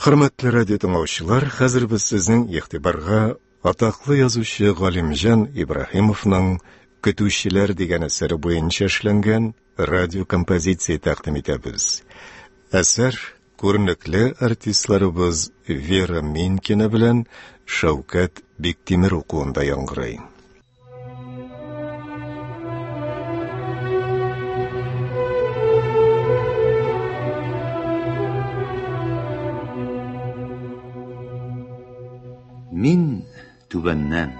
Хөрмәтле радио тыңлаучылар, хәзер без сезнең игътибарга атаклы язучы Галимҗан Ибраһимовның Көтүчеләр дигән әсәре буенча эшләнгән радиокомпозиция тәкъдим итәбез. Әсәр күренекле артистларыбыз Вера Минкина белән Шәүкәт Биктимер укуында яңгырый. Мин түбәннән,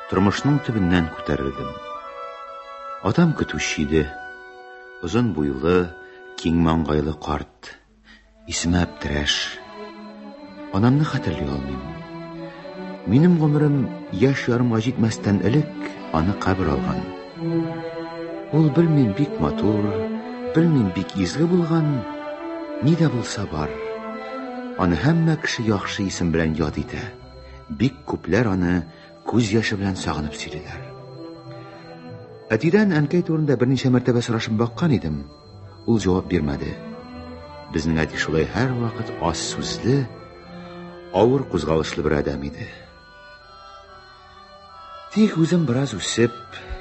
тормышның төбеннән күтәрелдем. Атам көтүче иде. Озын буйлы, киң маңгайлы карт. Исеме Әптерәш. Анамны хәтерли алмыйм. Минем гомерем яшь ярымга җитмәстән элек аны кабер алган. Ул белмим бик матур, белмим бик изге булган, ни дә булса бар. Аны һәммә кеше яхшы исем белән яд итә. Бик күпләр аны күз яше белән сагынып сөйлиләр. Әтидән әнкәй турында берничә мәртәбә сорашып баккан идем. Ул җавап бирмәде. Безнең әти шулай һәрвакыт аз сүзле, авыр кузгалышлы бер адәм иде. Тик үзем бераз үсеп,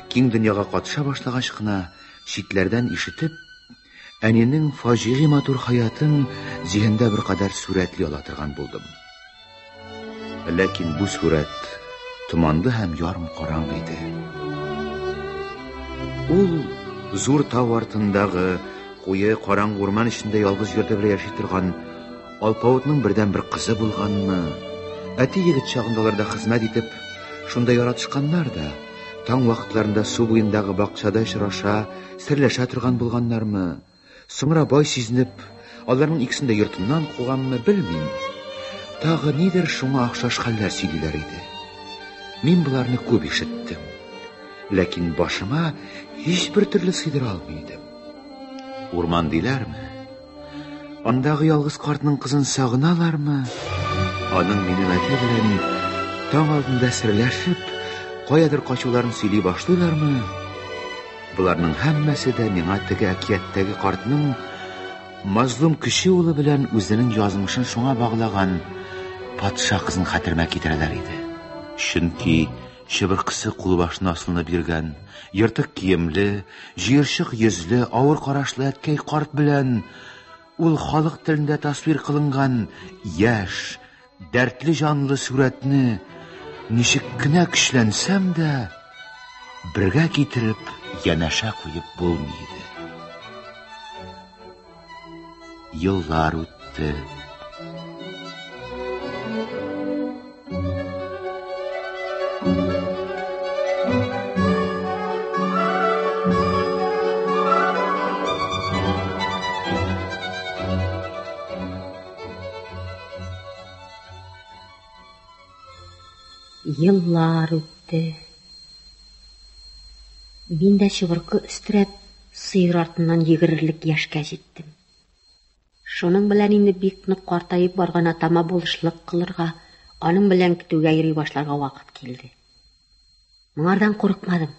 киң дөньяга катыша башлагач кына, читләрдән ишетеп, әнинең фаҗиги матур хаятын зиһендә беркадәр сурәтли ала торган булдым. Ләкин бу сурәт томанлы һәм ярым караңгы иде. Ул зур тау артындагы куе караңгы урман эчендә ялгыз йорты белән яши торган алпавытның бердәнбер кызы булганмы? Әти егет чагында аларда хезмәт итеп, шунда яратышканнар да, таң вакытларында су буендагы бакчада очраша, серләшә торган булганнармы? Соңра бай сизенеп, аларның икесен дә йортыннан куганмы, белмим. Тагы нидер шуңа охшаш хәлләр сөйлиләр иде. Мин боларны күп ишеттем. Ләкин башыма һичбер төрле сыйдыра алмый идем. Урман диләрме? Андагы ялгыз картның кызын сагыналармы? Аның минем әти белән таң алдында серләшеп, каядыр качуларын сөйли башлыйлармы? Боларның һәммәсе дә миңа теге әкияттәге картның мазлум кече улы белән үзенең язмышын шуңа баглаган патша кызын хәтеремә китерәләр иде. Чөнки чыбыркысы кулбашына асылынып йөргән, ертык киемле, җыерчык йөзле, авыр карашлы әткәй карт белән ул халык телендә тасвир кылынган яшь, Дәртле җанлы сурәтне ничек кенә көчләнсәм дә, бергә китереп янәшә куеп булмый иде. Еллар үтте. Еллар үтте. Мин дә чыбыркы өстерәп, сыер артыннан йөгерерлек яшькә җиттем. Шуның белән инде бик нык картаеп барган атама булышлык кылырга, аның белән көтүгә йөри башларга вакыт килде. Моңардан курыкмадым.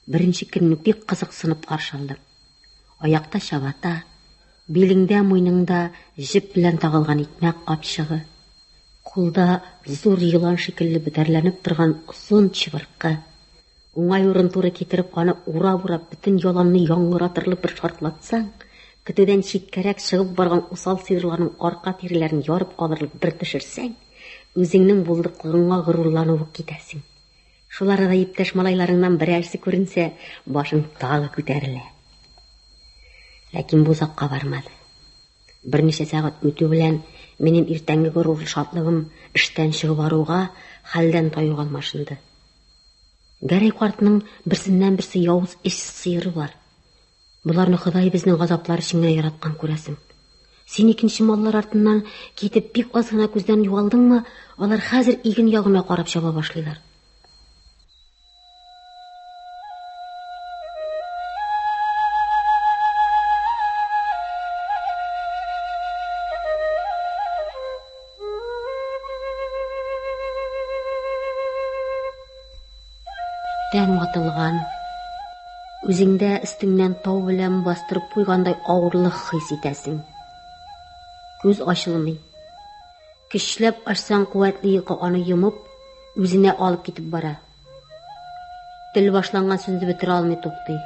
Беренче көнне бик кызыксынып каршы алдым. Аякта чабата, билеңдә, муеныңда җеп белән тагылган икмәк капчыгы, кулда зур елан шикелле бөтәрләнеп торган озын чыбыркы. Уңай урын туры китереп, аны урап-урап бөтен яланны яңгыратырлык бер шартлатсаң, көтүдән читкәрәк чыгып барган усал сыерларның арка тиреләрен ярып алырлык бер төшерсәң, үзеңнең булдыклыгыңа горурланып ук китәсең. Шул арада иптәш малайларыңнан берәрсе күренсә, башың тагы күтәрелә. Ләкин бу озакка бармады. Берничә сәгать үтү белән минем иртәнге горур шатлыгым эштән чыгып баруга хәлдән таюга алмашынды. Гәрәй картның берсеннән-берсе явыз эш сыеры бар. Боларны Ходай безнең газаплар өчен генә яраткан күрәсең. Син икенче маллар артыннан китеп бик аз гына күздән югалдыңмы, алар хәзер иген ягына карап чаба башлыйлар. Тән ватылган. Үзеңдә өстеңнән тау белән бастырып куйгандай авырлык хис итәсең. Күз ачылмый. Көчләп ачсаң, куәтле йокы аны йомып, үзенә алып китеп бара. Тел башланган сүзне бетерә алмый туктый.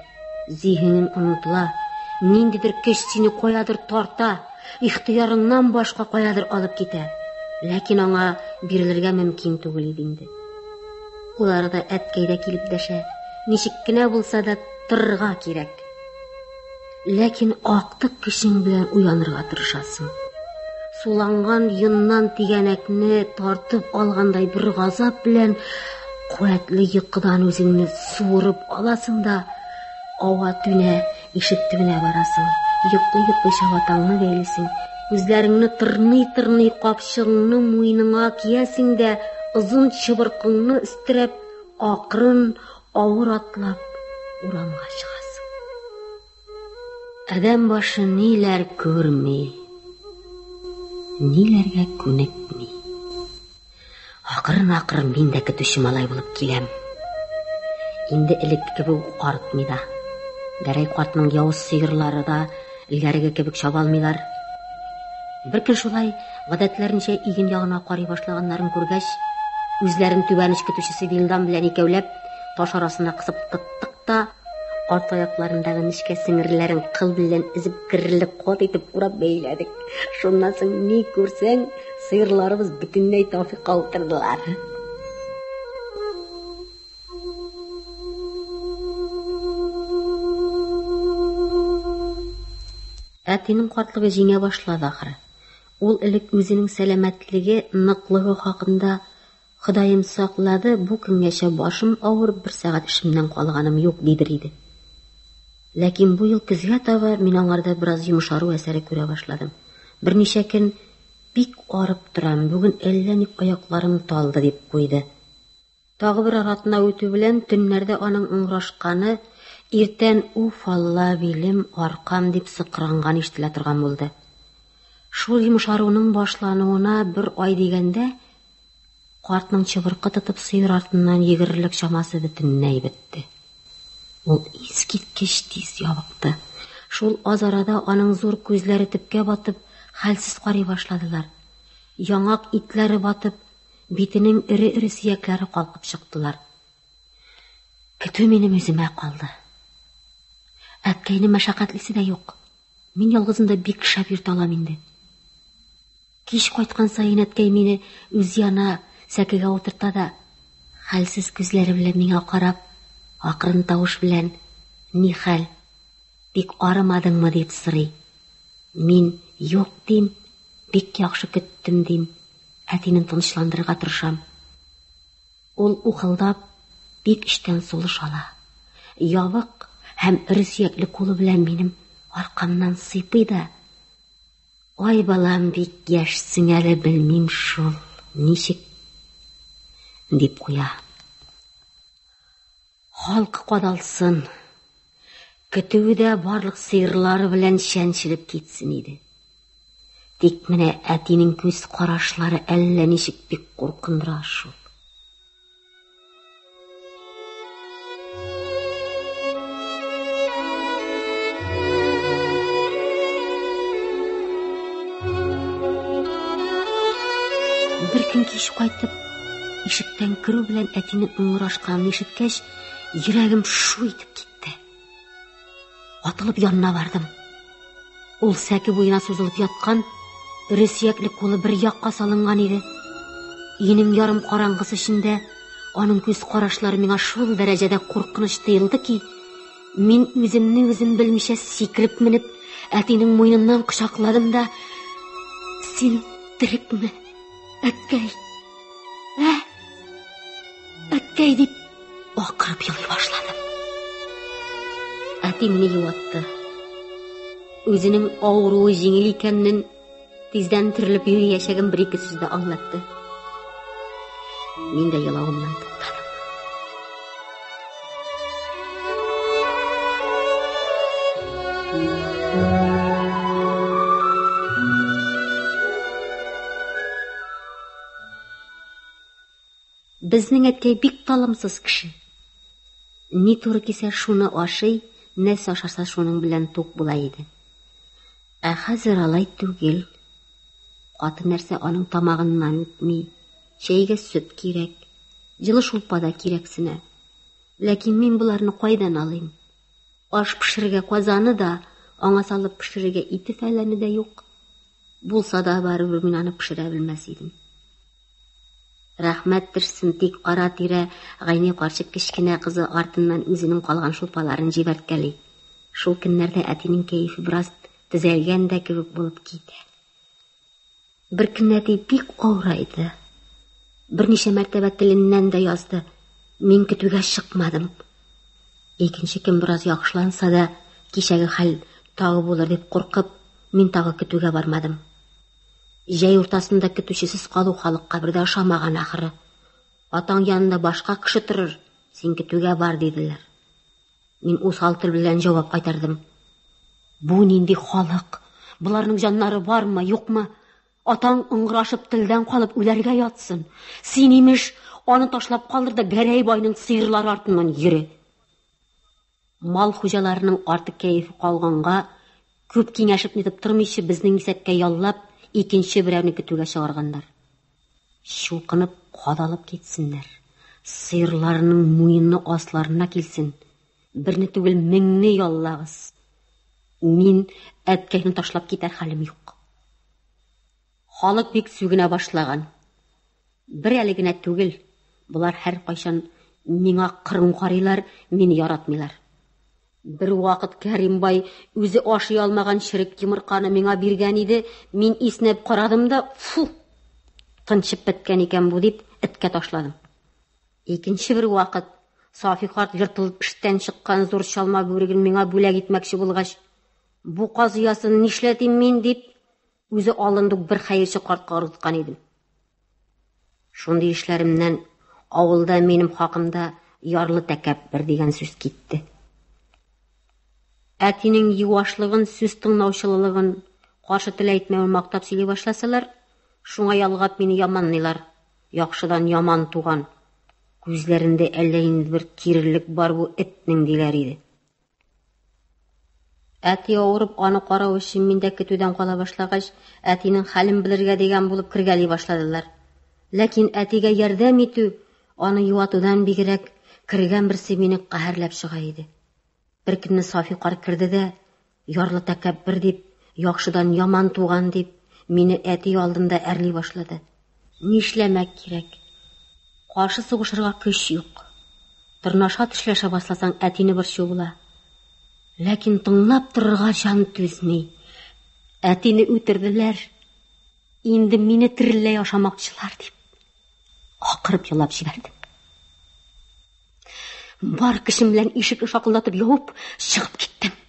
Зиһенең онытыла. Ниндидер көч сине каядыр тарта, ихтыярыңнан башка каядыр алып китә. Ләкин аңа бирелергә мөмкин түгел иде инде. Ул арада әткәй дә килеп дәшә. Ничек кенә булса да торырга кирәк. Ләкин актык көчең белән уянырга тырышасың. Суланган йоннан тигәнәкне тартып алгандай бер газап белән куәтле йокыдан үзеңне суырып аласың да ава-түнә ишек төбенә барасың. Йоклый-йоклый чабатаңны бәйлисең. Күзләреңне тырный-тырный капчыгыңны муеныңа киясең дә озын чыбыркыңны өстерәп, акрын, авыр атлап урамга чыгасың. Адәм башы ниләр күрми, ниләргә күнекми. Акрын-акрын мин дә көтүче малай булып киләм. Инде элекке кебек үк арытмый да. Гәрәй картның явыз сыерлары да элгәреге кебек чаба алмыйлар. Бер көн шулай гадәтләренчә иген ягына карый башлаганнарын күргәч, үзләрен түбән оч көтүчесе Вилдан белән икәүләп таш арасына кысып тоттык та, арт аякларындагы нечкә сеңерләрен кыл белән өзеп керерлек кат итеп урап бәйләдек. Шуннан соң ни күрсәң, сыерларыбыз бөтенләй тафикка утырдылар. Әтинең картлыгы җиңә башлады ахры. Ул элек үзенең сәламәтлеге, ныклыгы хакында Ходаем саклады, бу көнгәчә башым авырып бер сәгать эшемнән калганым юк, дидер иде. Ләкин бу ел көзгә таба мин аңарда бераз йомшару әсәре күрә башладым. Берничә көн бик арып торам, бүген әллә ник аякларым талды, дип куйды. Тагы берәр атна үтү белән төннәрдә аның ыңгырашканы, иртән уф алла, билем, аркам дип сыкранганы ишетелә торган булды. Шул йомшаруның башлануына бер ай дигәндә, картның чыбыркы тотып сыер артыннан йөгерерлек чамасы бөтенләй бетте. Ул искиткеч тиз ябыкты. Шул аз арада аның зур күзләре төпкә батып, хәлсез карый башладылар. Яңак итләре батып, Битенең эре-эре сөякләре калкып чыктылар. Көтү минем үземә калды. Әткәйне мәшәкатьлисе дә юк. Мин ялгызым да бик шәп йөртә алам инде. Кич кайткан саен әткәй мине үз яна сәкегә утырта да, хәлсез күзләре белән миңа карап, акрын тавыш белән: "Ни хәл? Бик арымадыңмы?" дип сорый. Мин: "Юк", дим. Бик яхшы көттем, дим. Әтине тынычландырырга тырышам. Ул ухылдап, бик эчтән сулыш ала. Ябык һәм эре сөякле кулы белән минем аркамнан сыйпый да, Ай, балам, бик яшьсең әле, белмим шул, ничек, дип куя. Халкы кадалсын, көтүе дә барлык сыерлары белән чәнчелеп китсен иде. Тик менә әтинең күз карашлары әллә ничек бик куркындыра шул. Бер көн кич кайтып, ишектән керү белән әтинең ыңгырашканын ишеткәч, йөрәгем шу итеп китте. Атылып янына бардым. Ул сәке буена сузылып яткан, эре сөякле кулы бер якка салынган иде. Өенең ярым караңгысы эчендә аның күз карашлары миңа шул дәрәҗәдә куркыныч тоелды ки, мин үземне үзем белмичә сикереп менеп, әтинең муеныннан кочакладым да, «Син терекме, әткәй? Ә? Әткәй!» дип акырып елый башладым. Әти мине юатты. Үзенең авыруы җиңел икәнен, тиздән терелеп йөриячәген бер-ике сүздә аңлатты. Мин дә елавымнан туктадым. Безнең әткәй бик талымсыз кеше. Ни туры килсә, шуны ашый, нәрсә ашаса, шуның белән тук була иде. Ә хәзер алай түгел. Каты нәрсә аның тамагыннан үтми. Чәйгә сөт кирәк. Җылы шулпа да кирәксенә. Ләкин мин боларны кайдан алыйм? Аш пешерергә казаны да, аңа салып пешерергә ите-фәләне дә юк. Булса да барыбер мин аны пешерә белмәс идем. Рәхмәт төшсен, тик ара-тирә Гайни карчык кечкенә кызы артыннан үзенең калган шулпаларын җибәрткәли. Шул көннәрдә әтинең кәефе бераз төзәлгән дә кебек булып китә. Бер көнне әти бик авырайды. Берничә мәртәбә теленнән дә язды. Мин көтүгә чыкмадым. Икенче көн бераз яхшыланса да, кичәге хәл тагы булыр дип куркып, мин тагы көтүгә бармадым. Җәй уртасында көтүчесез калу халыкка бер дә ошамаган ахыры. Атаң янында башка кеше торыр, син көтүгә бар, диделәр. Мин усал тел белән җавап кайтардым. Бу нинди халык? Боларның җаннары бармы, юкмы? Атаң ыңгырашып телдән калып үләргә ятсын. Син, имеш, аны ташлап калдыр да Гәрәй байның сыерлары артыннан йөре. Мал хуҗаларының артык кәефе калганга, күп киңәшеп нитеп тормыйча, безнең исәпкә яллап, икенче берәүне көтүгә чыгарганнар. Чукынып кадалып китсеннәр. Сыерларының муены асларына килсен. Берне түгел, меңне яллагыз. Мин әткәйне ташлап китәр хәлем юк. Халык бик сүгенә башлаган. Бер әле генә түгел, болар һәркайчан миңа кырын карыйлар, мине яратмыйлар. Бер вакыт Кәрим бай үзе ашый алмаган черек йомырканы миңа биргән иде, мин иснәп карадым да, фу, тынчып беткән икән бу дип, эткә ташладым. Икенче бер вакыт Сафи карт ертылып эштән чыккан зур чалма бүреген миңа бүләк итмәкче булгач, бу каз оясын нишләтим мин дип, үзе алындык бер хәерче картка ыргыткан идем. Шундый эшләремнән авылда минем хакымда ярлы тәкәббер дигән сүз китте. Әтинең юашлыгын, сүз тыңлаучылыгын, каршы тел әйтмәвен мактап сөйли башласалар, шуңа ялгап мине яманлыйлар. Яхшыдан яман туган. Күзләрендә әллә нинди бер кирелек бар бу этнең диләр иде. Әти авырып, аны карау өчен мин дә көтүдән кала башлагач, әтинең хәлен белергә дигән булып кергәли башладылар. Ләкин әтигә ярдәм итү, аны юатудан бигрәк, кергән берсе мине каһәрләп чыга иде. Бер көнне Сафи карт керде дә, ярлы тәкәббер дип, яхшыдан яман туган дип, мине әти алдында әрли башлады. Нишләмәк кирәк? Каршы сугышырга көч юк. Тырнаша тешләшә башласаң, әтине борчу була. Ләкин тыңлап торырга җан түзми. Әтине үтерделәр. Инде мине тереләй ашамакчылар дип, акырып елап җибәрдем. Бар көчем белән ишекне шакылдатып ябып, чыгып киттем.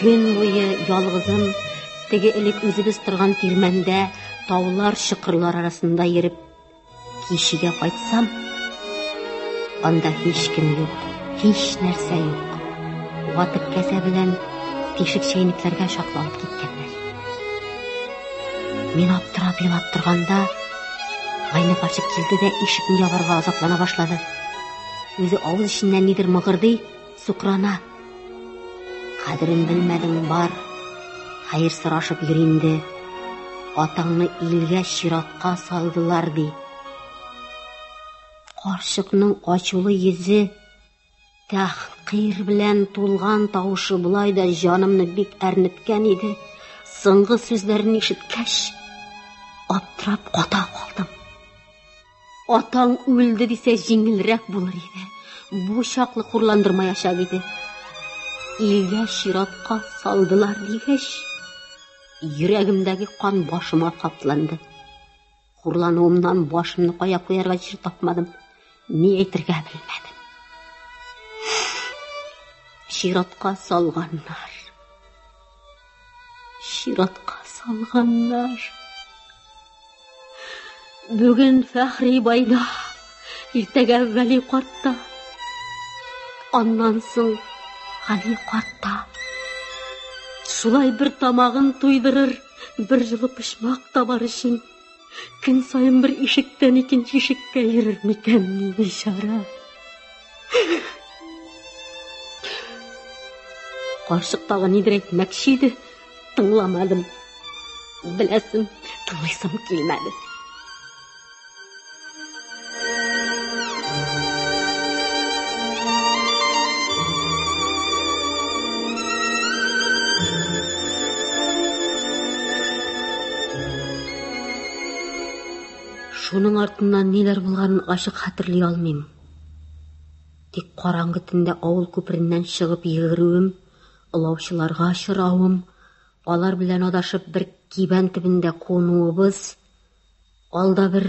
Көн буе ялгызым теге элек үзебез торган тирмәндә таулар, чокырлар арасында йөреп, кичегә кайтсам, анда һичкем юк, һич нәрсә юк. Ватык кәсә белән тишек чәйнекләргә чаклы алып киткәннәр. Мин аптырап елап торганда, Гайне карчык килде дә ишекне ябарга азаплана башлады. Үзе авыз эченнән нидер мыгырдый, сукрана. Кадерен белмәдең бар, хәер сорашып йөр инде. Атаңны илгә чиратка салдылар, ди. Карчыкның ачулы йөзе, тәхкыйр белән тулган тавышы болай да җанымны бик әрнеткән иде. Соңгы сүзләрен ишеткәч, аптырап ката калдым. Атаң үлде дисә җиңелрәк булыр иде. Бу чаклы хурландырмаячак иде. Илгә чиратка салдылар дигәч, йөрәгемдәге кан башыма капланды. Хурлануымнан башымны кая куярга җир тапмадым. Ни әйтергә белмәдем. Чиратка салганнар. Чиратка салганнар. Бүген Фәхри байда, иртәгә Вәли картта. Аннан соң Гали картта. Шулай бер тамагын туйдырыр. Бер җылы почмак табар өчен көн саен бер ишектән икенче ишеккә йөрер микәнни, бичара? Карчык тагы нидер әйтмәкче иде, тыңламадым. Беләсем, тыңлыйсым килмәде. Шуның артыннан ниләр булганын ачык хәтерли алмыйм. Тик караңгы төндә авыл күпереннән чыгып йөгерүем, олаучыларга очравым, алар белән адашып бер кибән төбендә кунуыбыз, алда бер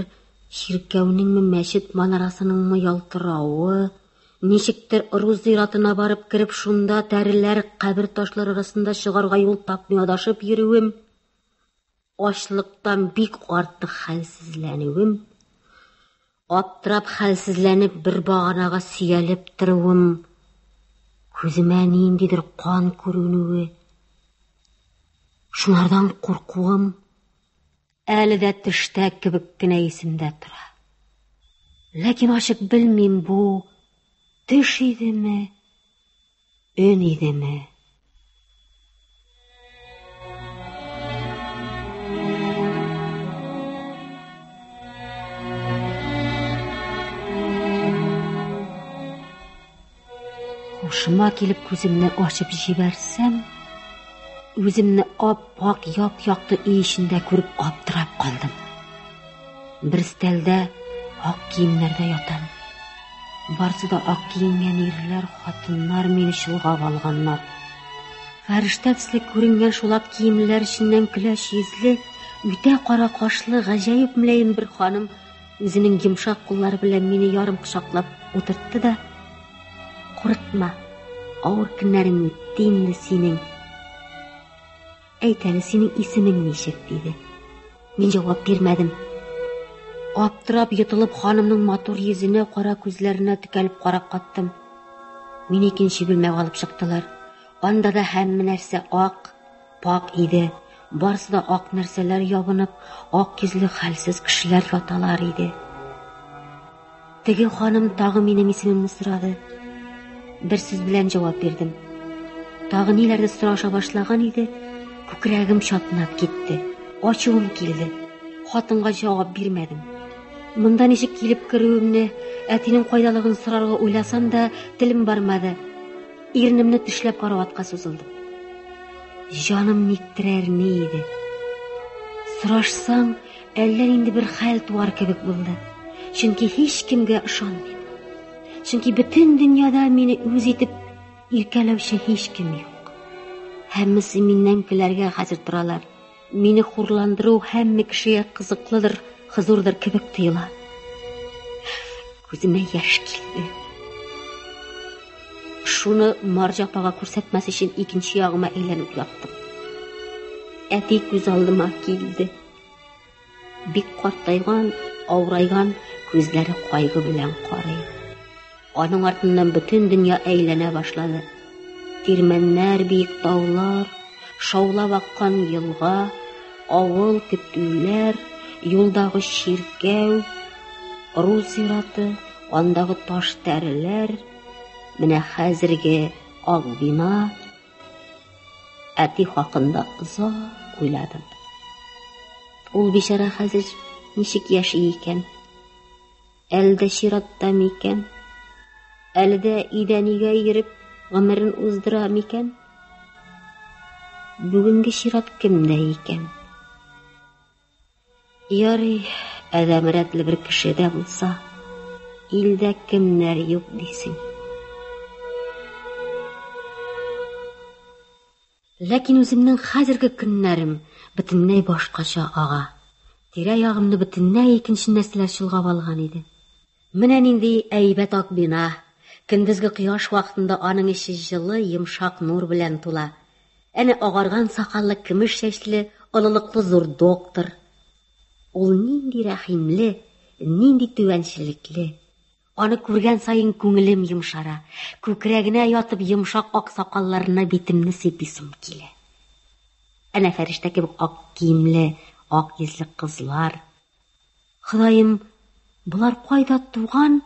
чиркәүнеңме, мәчет манарасыныңмы ялтыравы, ничектер рус зиратына барып кереп, шунда тәреләр, кабер ташлары арасында чыгарга юл тапмый адашып йөрүем, ачлыктан бик артык хәлсезләнүем, аптырап хәлсезләнеп бер баганага сөялеп торуым, күземә ниндидер кан күренүе, шунардан куркуым әле дә төштә кебек кенә исемдә тора. Ләкин ачык белмим, бу төш идеме, өн идеме? Һушыма килеп күземне ачып җибәрсәм, үземне ап-ак яп-якты өй эчендә күреп аптырап калдым. Бер өстәлдә ак киемнәрдә ятам. Барсы да ак киенгән ирләр, хатыннар мине чолгап алганнар. Фәрештә төсле күренгән шул ак киемлеләр эченнән көләч йөзле, үтә кара кашлы, гаҗәеп мөлаем бер ханым үзенең йомшак куллары белән мине ярым кочаклап утыртты да, Курыкма, авыр көннәрең үтте инде синең. Әйт әле, синең исемең ничек? диде. Мин җавап бирмәдем. Аптырап йотылып ханымның матур йөзенә, кара күзләренә текәлеп карап каттым. Мине икенче бүлмәгә алып чыктылар. Анда да һәммә нәрсә ак, пакь иде. Барысы да ак нәрсәләр ябынып, ак йөзле хәлсез кешеләр яталар иде. Теге ханым тагы минем исемемне сорады. Бер сүз белән җавап бирдем. Тагы ниләрне сораша башлаган иде, күкрәгем чатнап китте. Ачуым килде. Хатынга җавап бирмәдем. Монда ничек килеп керүемне, әтинең кайдалыгын сорарга уйласам да, телем бармады. Иренемне тешләп караватка сузылдым. Җаным никтер әрни иде. Сорашсаң, әллә нинди бер хәл туар кебек булды. Чөнки һичкемгә ышанмыйм. Чөнки бөтен дөньяда мине үз итеп иркәләүче һичкем юк. Һәммәсе миннән көләргә хәзер торалар. Мине хурландыру һәммә кешегә кызыклыдыр, хозурдыр кебек тоела. Күземә яшь килде. Шуны марҗа апага күрсәтмәс өчен икенче ягыма әйләнеп яттым. Әти күз алдыма килде. Бик картайган, авырайган күзләре кайгы белән карый. Аның артыннан бөтен дөнья әйләнә башлады. Тирмәннәр, биек таулар, шаулап аккан елга, авыл, көтүләр, юлдагы чиркәү, рус зираты, андагы таш тәреләр, менә хәзерге ак бина. Әти хакында озак уйладым. Ул бичара хәзер ничек яши икән? Әле дә чиратта микән? Әле дә өйдән өйгә йөреп гомерен уздыра микән? Бүгенге чират кемдә икән? Ярый, адәм рәтле бер кеше дә булса, илдә кемнәр юк дисең. Ләкин үземнең хәзерге көннәрем бөтенләй башкача ага. Тирә-ягымны бөтенләй икенче нәрсәләр чолгап алган иде. Менә нинди әйбәт ак бина. Көндезге кояш вакытында аның эче җылы, йомшак нур белән тула. Әнә агарган сакаллы, көмеш чәчле, олылыклы зур доктор. Ул нинди рәхимле, нинди түбәнчелекле. Аны күргән саен күңелем йомшара, күкрәгенә ятып йомшак ак сакалларына битемне сыйпыйсым килә. Әнә фәрештә кебек ак киемле, ак йөзле кызлар. Ходаем, болар кайда туган,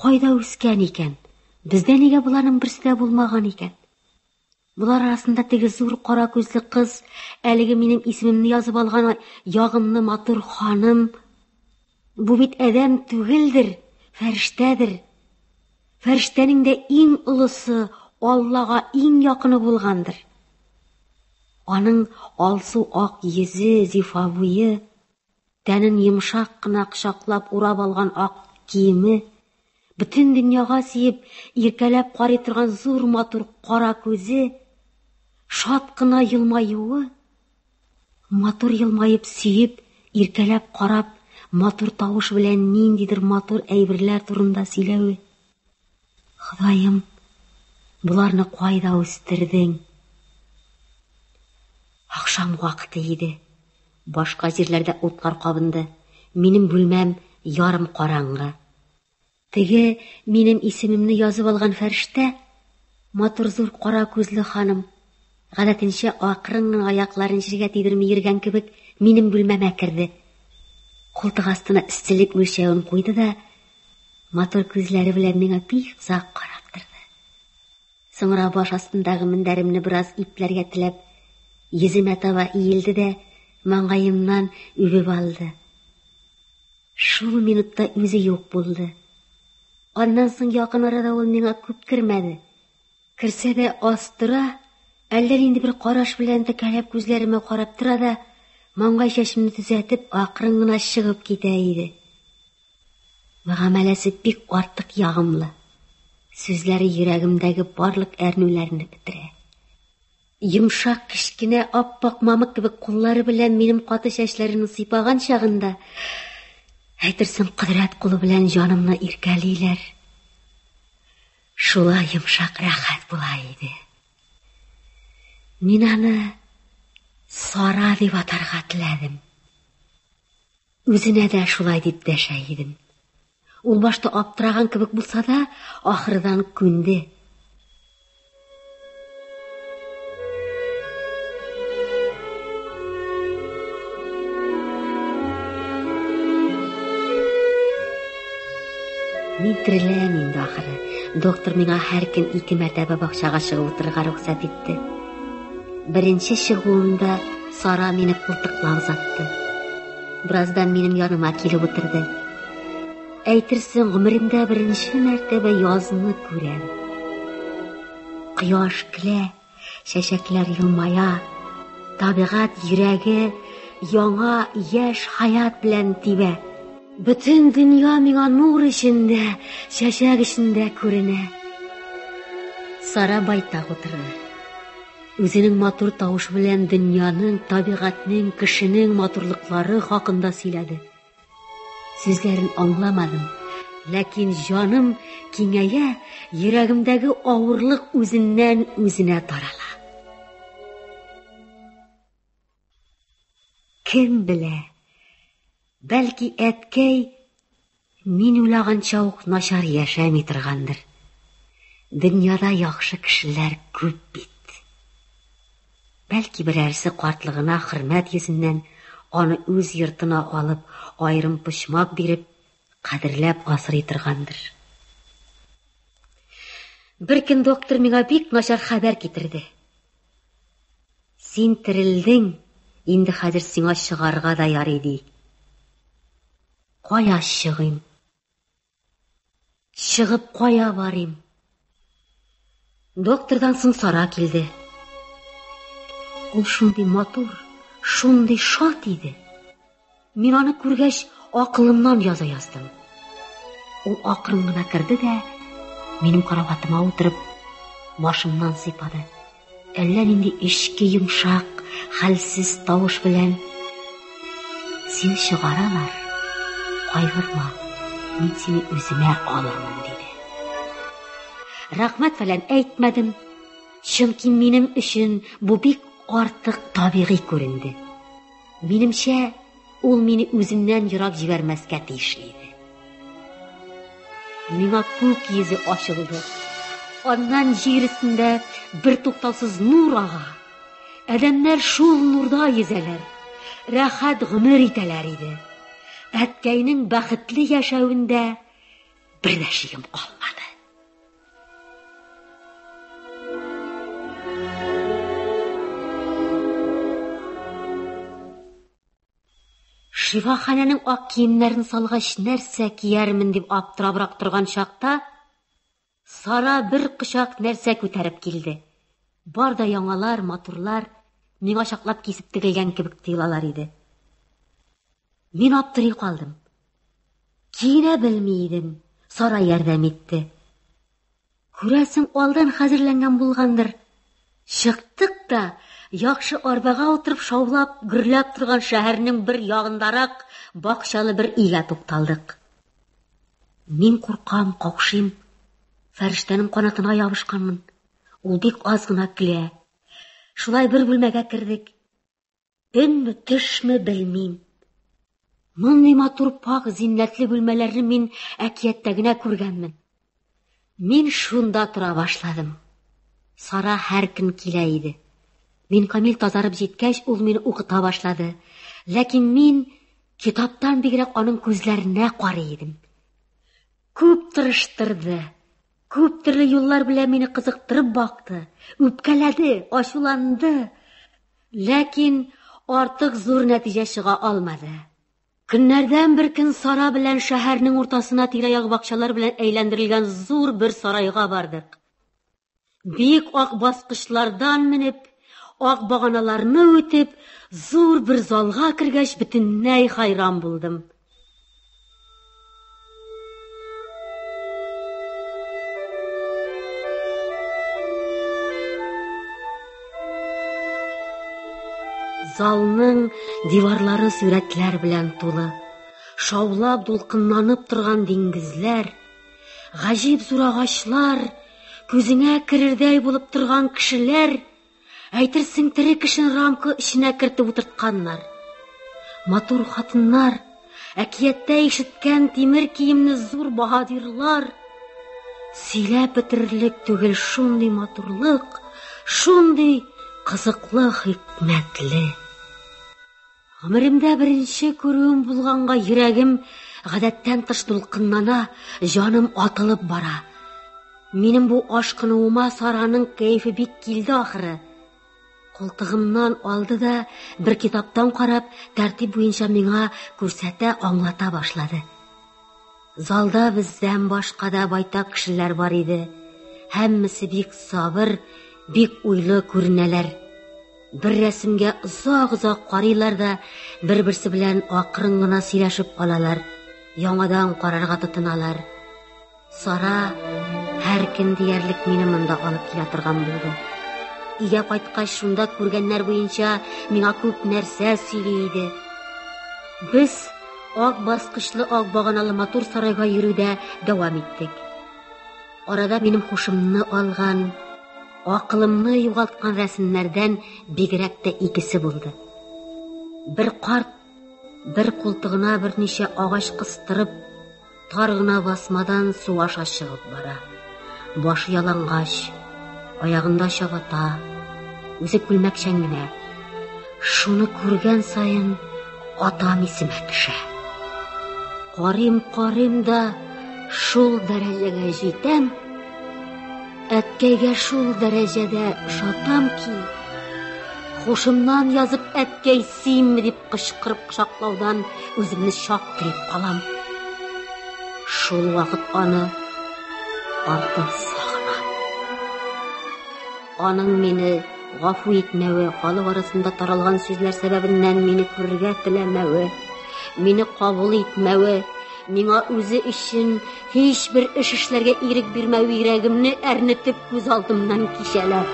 кайда үскән икән? Бездә нигә боларның берсе дә булмаган икән? Болар арасында теге зур кара күзле кыз, әлеге минем исемемне язып алган ягымлы матур ханым. Бу бит адәм түгелдер, фәрештәдер. Фәрештәнең дә иң олысы, Аллага иң якыны булгандыр. Аның алсу ак йөзе, зифа буе, тәнен йомшак кына кочаклап урап алган ак киеме, бөтен дөньяга сөеп, иркәләп карый торган зур матур кара күзе, шат кына елмаюы, матур елмаеп сөеп, иркәләп карап, матур тавыш белән ниндидер матур әйберләр турында сөйләве. Ходаем, боларны кайда үстердең? Ахшам вакыты иде. Башка җирләрдә утлар кабынды. Минем бүлмәм ярым караңгы. Теге минем исемемне язып алган фәрештә, матур зур кара күзле ханым, гадәтенчә акрын гына аякларын җиргә тидерми йөргән кебек, минем бүлмәмә керде. Култык астына эсселек үлчәвен куйды да, матур күзләре белән миңа бик озак карап торды. Соңра баш астындагы мендәремне бераз ипләргә теләп, йөземә таба иелде дә, маңгаемнан үбеп алды. Шул минутта үзе юк булды. Аннан соң якын арада ул миңа күп кермәде. Керсә дә аз тора, әллә нинди бер караш белән текәләп күзләремә карап тора да, маңгай чәчемне төзәтеп, акрын гына чыгып китә иде. Мөгамәләсе бик артык ягымлы. Сүзләре йөрәгемдәге барлык әрнүләрне бетерә. Йомшак кечкенә ап-ак мамык кебек куллары белән минем каты чәчләремне сыйпаган чагында, әйтерсең, кодрәт кулы белән җанымны иркәлиләр. Шулай йомшак рәхәт була иде. Мин аны Сара дип атарга теләдем. Үзенә дә шулай дип дәшә идем. Ул башта аптыраган кебек булса да, ахырдан күнде. Мин тереләм инде ахыры. Доктор миңа һәр көн ике мәртәбә бакчага чыгып утырырга рөхсәт итте. Беренче чыгуымда Сара мине култыклап озатты. Бераздан минем яныма килеп утырды. Әйтерсең, гомеремдә беренче мәртәбә язны күрәм. Кояш көлә, чәчәкләр елмая, табигать йөрәге яңа яшь хаят белән тибә. Бөтен дөнья миңа нур эчендә, чәчәк эчендә күренә. Сара байтак утырды. Үзенең матур тавышы белән дөньяның, табигатьнең, кешенең матурлыклары хакында сөйләде. Сүзләрен аңламадым, ләкин җаным киңәя, йөрәгемдәге авырлык үзеннән үзенә тарала. Кем белә, бәлки әткәй мин уйлаганча ук начар яшәми торгандыр. Дөньяда яхшы кешеләр күп бит. Бәлки берәрсе картлыгына хөрмәт йөзеннән аны үз йортына алып, аерым почмак биреп, кадерләп асрый торгандыр. Бер көн доктор миңа бик начар хәбәр китерде. Син терелдең, инде хәзер сиңа чыгарга да ярый, ди. Кая чыгыйм? Чыгып кая барыйм? Доктордан соң Сара килде. Ул шундый матур, шундый шат иде. Мин аны күргәч, акылымнан яза яздым. Ул акрын гына керде дә, минем караватыма утырып, башымнан сыйпады. Әллә нинди эчке йомшак, хәлсез тавыш белән: "Сине чыгаралар, кайгырма, мин сине үземә алырмын", диде. Рәхмәт фәлән әйтмәдем, чөнки минем өчен бу бик артык табигый күренде. Минемчә, ул мине үзеннән ерак җибәрмәскә тиешле иде. Миңа күк йөзе ачылды. Аннан җир өстендә бер туктаусыз нур ага. Адәмнәр шул нурда йөзәләр, рәхәт гомер итәләр иде. Әткәйнең бәхетле яшәвендә бер дә шигем калмады. Шифаханәнең ак киемнәрен салгач, нәрсә киярмен дип аптырабрак торган чакта, Сара бер кочак нәрсә күтәреп килде. Бар да яңалар, матурлар, миңа чаклап кисеп тегелгән кебек тоелалар иде. Мин аптырый калдым. Киенә белми идем, Сара ярдәм итте. Күрәсең, алдан хәзерләнгән булгандыр. Чыктык та, яхшы арбага утырып шаулап, гөрләп торган шәһәрнең бер ягындарак бакчалы бер өйгә тукталдык. Мин куркам, каушыйм. Фәрештәнең канатына ябышканмын. Ул бик аз гына көлә. Шулай бер бүлмәгә кердек. Өнме, төшме, белмим. Мондый матур, пак, зиннәтле бүлмәләрне мин әкияттә генә күргәнмен. Мин шунда тора башладым. Сара һәр көн килә иде. Мин камил тазарып җиткәч, ул мине укыта башлады. Ләкин мин китаптан бигрәк аның күзләренә карый идем. Күп тырыштырды, күп төрле юллар белән мине кызыктырып бакты, үпкәләде, ачуланды. Ләкин артык зур нәтиҗә чыга алмады. Көннәрдән бер көн Сара белән шәһәрнең уртасына тирә-як бакчалар белән әйләндерелгән зур бер сарайга бардык. Биек ак баскычлардан менеп, ак баганаларны үтеп, зур бер залга кергәч, бөтенләй хайран булдым. Залның диварлары сурәтләр белән тулы. Шаулап, дулкынланып торган диңгезләр, гаҗиб зур агачлар, күзеңә керердәй булып торган кешеләр, әйтерсең тере кешене рамка эченә кертеп утыртканнар. Матур хатыннар, әкияттә ишеткән тимер киемле зур баһадирлар, сөйләп бетерерлек түгел шундый матурлык, шундый кызыклы, хикмәтле. Гомеремдә беренче күрүем булганга йөрәгем гадәттән тыш дулкынлана, җаным атылып бара. Минем бу ашкынуыма Сараның кәефе бик килде ахыры. Култыгымнан алды да бер китаптан карап, тәртип буенча миңа күрсәтә, аңлата башлады. Залда бездән башка да байтак кешеләр бар иде. Һәммәсе бик сабыр, бик уйлы күренәләр. Бер рәсемгә озак-озак карыйлар да, бер-берсе белән акрын гына сөйләшеп алалар, яңадан карарга тотыналар. Сара һәр көн диярлек мине монда алып килә торган булды. Өйгә кайткач, шунда күргәннәр буенча миңа күп нәрсә сөйли иде. Без ак баскычлы, ак баганалы матур сарайга йөрүдә дәвам иттек. Арада минем хушымны алган, акылымны югалткан рәсемнәрдән бигрәк тә икесе булды. Бер карт бер култыгына берничә агач кыстырып, тар гына басмадан су аша чыгып бара. Башы ялангач, аягында чабата, үзе күлмәкчән генә. Шуны күргән саен атам исемә төшә. Карыйм, карыйм да шул дәрәҗәгә җитәм, әткәйгә шул дәрәҗәдә ошатам ки, хушымнан язып әткәй синме дип кычкырып кочаклаудан үземне чак тыеп калам. Шул вакыт аны артык сагынам. Аның мине гафу итмәве, халык арасында таралган сүзләр сәбәбеннән мине күрергә теләмәве, мине кабул итмәве, миңа үзе өчен һичбер эш эшләргә ирек бирмәве йөрәгемне әрнетеп күз алдымнан кичәләр.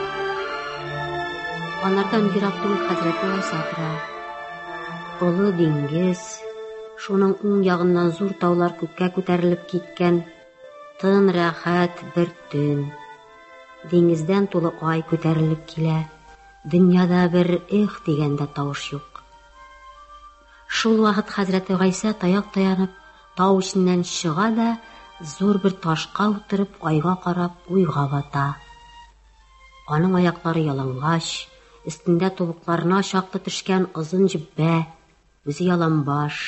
Алардан ерак түгел хәзрәт Гайса тора. Олы диңгез, шуның уң ягыннан зур таулар күккә күтәрелеп киткән, тын рәхәт бер төн. Диңгездән тулы ай күтәрелеп килә. Дөньяда бер эх дигән дә тавыш юк. Шул вакыт хәзрәте Гайсә таяк таянып, тау эченнән чыга да, зур бер ташка утырып, айга карап, уйга бата. Аның аяклары ялангач, Өстендә тубыкларына чаклы төшкән озын җөббә, үзе яланбаш.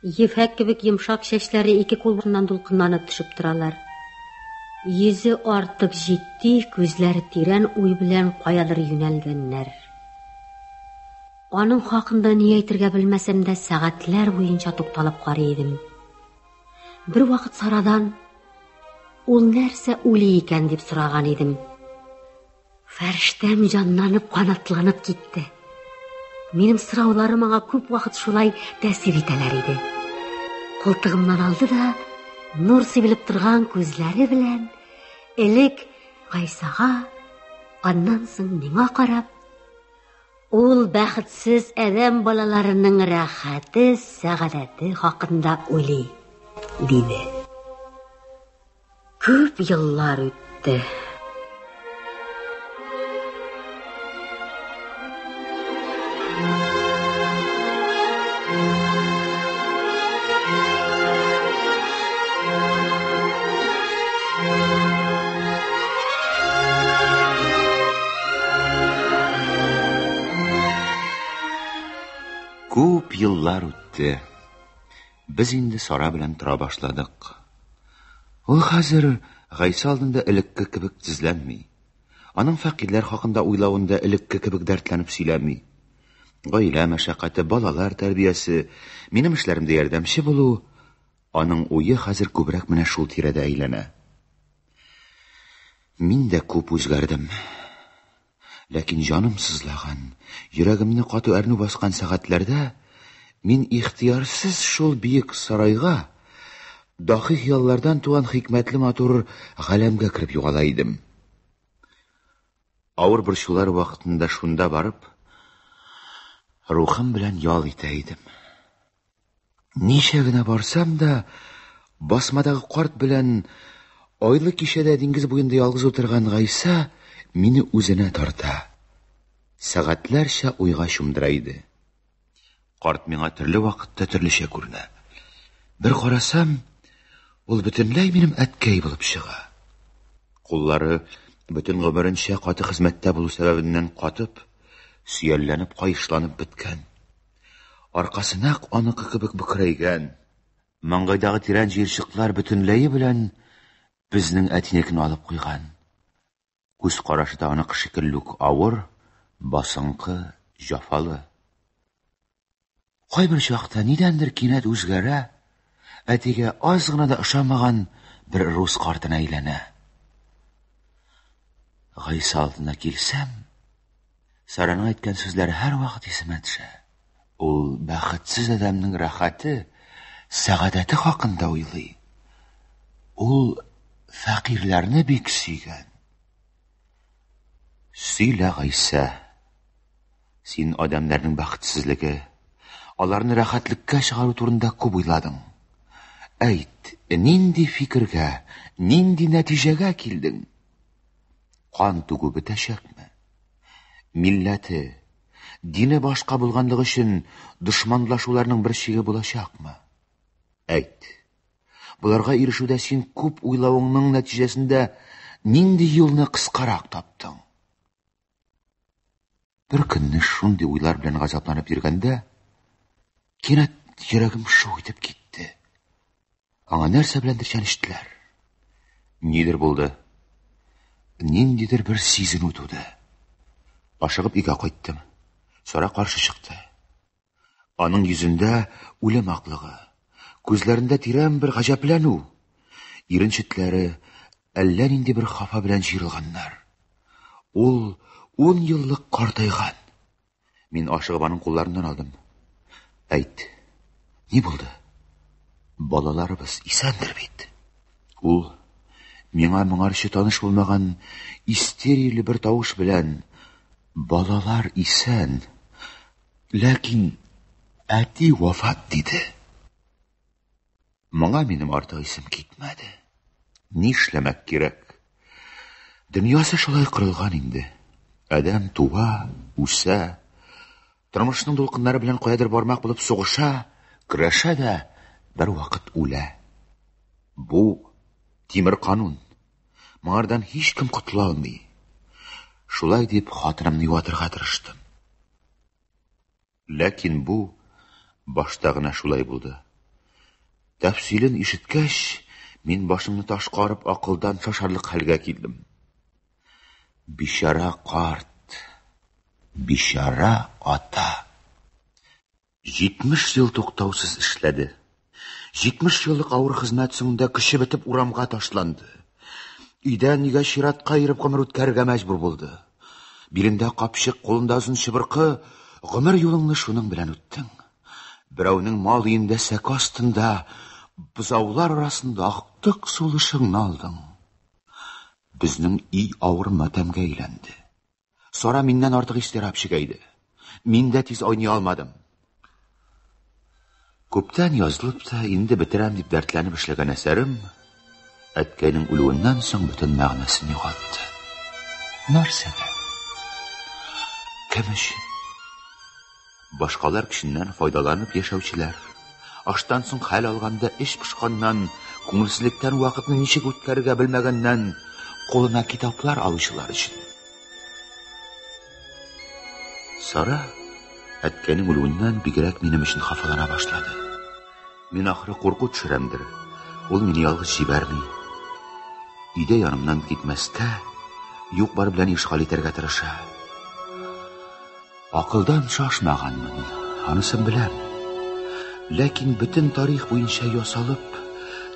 Ефәк кебек йомшак чәчләре ике кулыннан дулкынланып төшеп торалар. Йөзе артык җитди, күзләре тирән уй белән каядыр юнәлгәннәр. Аның хакында ни әйтергә белмәсәм дә, сәгатьләр буенча тукталып карый идем. Бер вакыт Сарадан ул нәрсә уйлый икән дип сораган идем. Фәрештәм җанланып, канатланып китте. Минем сорауларым аңа күп вакыт шулай тәэсир итәләр иде. Култыгымнан алды да, нур сибелеп торган күзләре белән элек Гайсага, аннан соң миңа карап, ул бәхетсез адәм балаларының рәхәте, сәгадәте хакында уйлый, диде. Күп еллар үтте. Күп еллар үтте. Без инде Сара белән тора башладык. Ул хәзер Гайсә алдында элекке кебек тезләнми. Аның фәкыйрьләр хакында уйлавын да элекке кебек дәртләнеп сөйләми. Гаилә мәшәкате, балалар тәрбиясе, минем эшләремдә ярдәмче булу, аның уе хәзер күбрәк менә шул тирәдә әйләнә. Мин дә күп үзгәрдем. Ләкин җаным сызлаган, йөрәгемне каты әрнү баскан сәгатьләрдә мин ихтыярсыз шул биек сарайга, дахи хыяллардан туган хикмәтле матур галәмгә кереп югала идем. Авыр борчулар вакытында шунда барып, рухым белән ял итә идем. Ничә генә барсам да, басмадагы карт белән айлы кичәдә диңгез буенда ялгыз утырган Гайса мине үзенә тарта. Сәгатьләрчә уйга чумдыра иде. Карт миңа төрле вакытта төрлечә күренә. Бер карасам, ул бөтенләй минем әткәй булып чыга. Куллары бөтен гомеренчә каты хезмәттә булу сәбәбеннән катып, сөялләнеп, каешланып беткән. Аркасы нәкъ аныкы кебек бөкрәйгән. Маңгайдагы тирән җыерчыклар бөтенләе белән безнең әтинекен алып куйган. Күз карашы да аныкы шикелле үк авыр, басынкы, җафалы. Кайбер чакта нидәндер кинәт үзгәрә, әтигә аз гына да ошамаган бер рус картына әйләнә. Гайса алдына килсәм, Сараның әйткән сүзләре һәрвакыт исемә төшә. Ул бәхетсез адәмнең рәхәте, сәгадәте хакында уйлый. Ул фәкыйрьләрне бик сөйгән. Сөйлә, Гайсә. Син адәмнәрнең бәхетсезлеге, аларны рәхәтлеккә чыгару турында күп уйладың. Әйт, нинди фикергә, нинди нәтиҗәгә килдең? Кан түгү бетәчәкме? Милләте, дине башка булганлыгы өчен дошманлашуларның бер чиге булачакмы? Әйт. Боларга ирешүдә син күп уйлавыңның нәтиҗәсендә нинди юлны кыскарак таптың? Бер көнне шундый уйлар белән газапланып йөргәндә, кинәт йөрәгем шу итеп китте. Аңа нәрсә беләндер чәнечтеләр. Нидер булды. Ниндидер бер сизенү туды. Ашыгып өйгә кайттым. Сара каршы чыкты. Аның йөзендә үлем аклыгы, күзләрендә тирән бер гаҗәпләнү, ирен читләре әллә нинди бер хафа белән җыерылганнар. Ул ун еллык картайган. Мин ашыгып аның кулларыннан алдым. Әйт, ни булды? Балаларыбыз исәндер бит. Ул миңа моңарчы таныш булмаган истерияле бер тавыш белән: "Балалар исән, ләкин әти вафат", диде. Моңа минем артык исем китмәде. Нишләмәк кирәк? Дөньясы шулай корылган инде. Адәм туа, үсә, тормышның дулкыннары белән каядыр бармак булып сугыша, көрәшә дә бер вакыт үлә. Бу тимер канун. Моңардан һичкем котыла алмый. Шулай дип хатынымны юатырга тырыштым. Ләкин бу башта гына шулай булды. Тәфсилен ишеткәч, мин башымны ташка орып акылдан шашарлык хәлгә килдем. Бичара карт, бичара ата. 70 ел туктаусыз эшләде. 70 еллык авыр хезмәт соңында көче бетеп урамга ташланды. Өйдән өйгә чиратка йөреп гомер үткәрергә мәҗбүр булды. Билендә капчык, кулында озын чыбыркы, гомер юлыңны шуның белән үттең. Берәүнең мал өендә сәке астында, бозаулар арасында актык сулышыңны алдың. Безнең өй авыр матәмгә әйләнде. Сара миннән артык изтирап чигә иде. Мин дә тиз айный алмадым. Күптән язылып та, инде бетерәм дип дәртләнеп эшләгән әсәрем әткәйнең үлүеннән соң бөтен мәгънәсен югалтты. Нәрсәгә? Кем өчен? Башкалар көченнән файдаланып яшәүчеләр, аштан соң хәл алганда эч пошканнан, күңелсезлектән вакытны ничек үткәрергә белмәгәннән, кулына китаплар алучылар өчен. Сара әткәйнең үлүеннән бигрәк минем өчен хафалана башлады. Мин ахры курку төшерәмдер. Ул мине ялгыз җибәрми. Өйдә янымнан китмәскә, юк-бар белән ишгаль итәргә тырыша. Акылдан шашмаганмын, анысын беләм. Ләкин бөтен тарих буенча ясалып,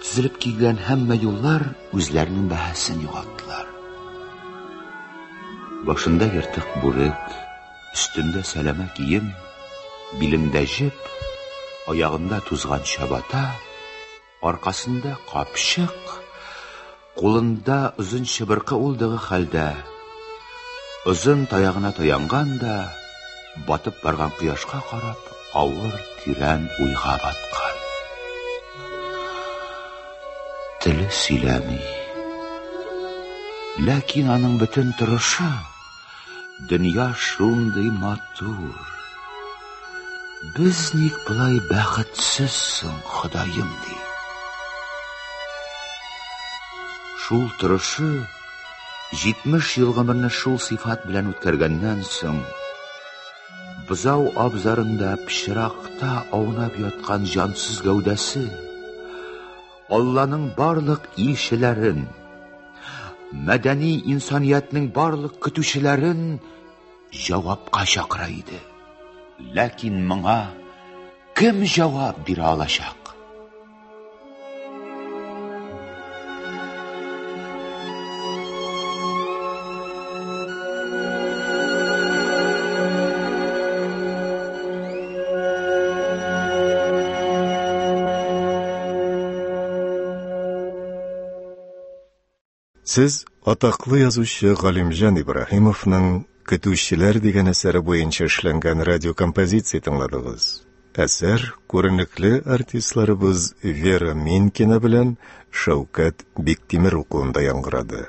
төзелеп килгән һәммә юллар үзләренең бәһасен югалттылар. Башында ертык бүрек, өстендә сәләмә кием, билендә җеп, аягында тузган чабата, аркасында капчык, кулында озын чыбыркы улдыгы хәлдә, озын таягына таянган да, батып барган кояшка карап, авыр, тирән уйга баткан. Теле сөйләми. Ләкин аның бөтен торышы, дөнья шундый матур. Без ник болай бәхетсез соң, Ходаем, ди. Шул торышы 70 ел гомерне шул сыйфат белән үткәргәннән соң, бозау абзарында пычракта аунап яткан җансыз гәүдәсе Алланың барлык илчеләрен, мәдәни инсаниятнең барлык көтүчеләрен җавапка чакыра иде. Ләкин моңа кем җавап бирә алачак? Сез атаклы язучы Галимҗан Ибраһимовның Көтүчеләр дигән әсәре буенча эшләнгән радиокомпозиция тыңладыгыз. Әсәр күренекле артистларыбыз Вера Минкина белән Шәүкәт Биктимер укуында яңгырады.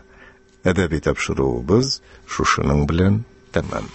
Әдәби тапшыруыбыз шушының белән тәмам.